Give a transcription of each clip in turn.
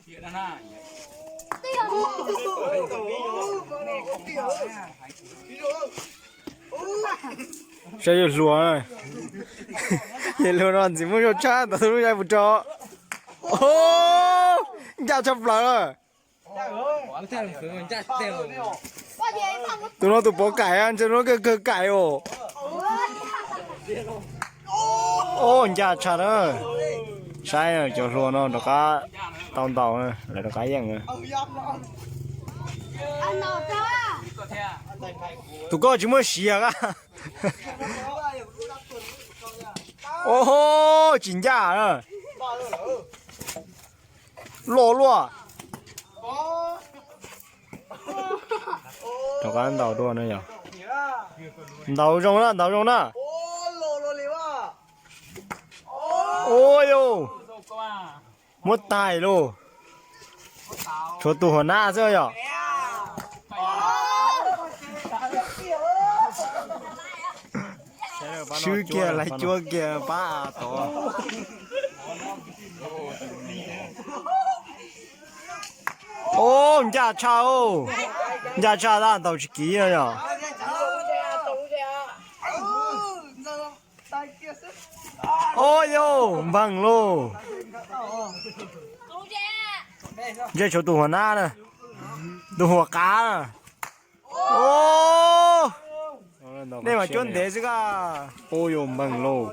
Saib yawg hluas, yawg hluas no ntxim muaj zog tshaj ntawd, tus lub ya puas rau. Ncaj tshaj plaws. Tus no tus pov kaim, ntshe no kawg kawg kaim os. Ncaj tshaj na. Saib cov hluas no rov qab tau ntaus, lawv rov qab yeej. Tus koj tsis muaj siav a. Tsis ncaj na. Loj luaj. Rov qab ntaus dua na yog. Ntaus zoo na, ntaus zoo na. Ua yus, muab tais lauj. Tshuav tus huas nab xwb yom. Swb kiag lawv cuab kiag pab tod. Ncaj tshaj, ncaj tshaj tab ntaus tsis kiv no yom. Ua yus, npeeg lauj. Ntshe tshuav tus huas nab na, tus huas qav na. Nej mas cuab ntev xwb koj. Ua yus, npeeg lauj.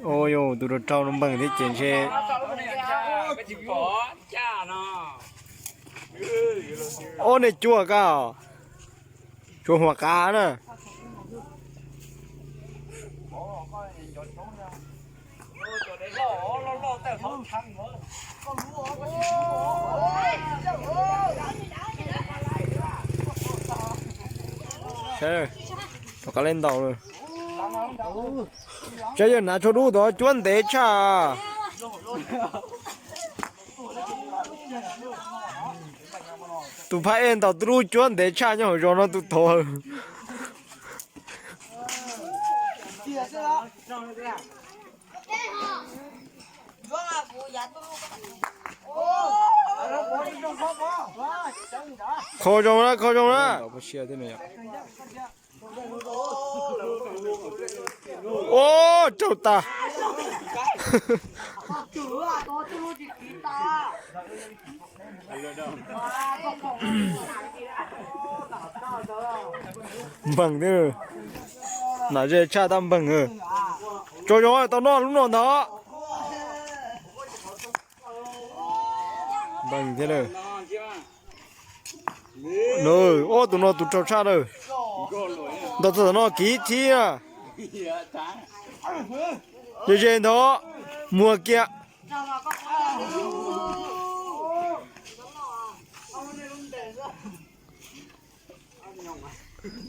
Ua yus, tus rau rau no npeeg thiab ces ntshe. Ua nej cuab koj, tshuav huas qav na. Rov qab li ntaus. Saib yawg hnav tsho dub tod cuab ntev tshaj. Tus phab ej ntaus tus dub cuab ntev tshaj nyob hauv zos no tus tod. Kho zoo na, kho zoo na. Ua, raug tas. Npeeg thiab, nam ze tshaj tab npeeg. Tso zoo tau noj lub no ntag. Npeeg thiab lawm. Ub, tus no tus raug tshaj lawm. Ntaus txog tom no kiv thib na. Ze ze ntag, muag kiag.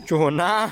Tsuas huam nab.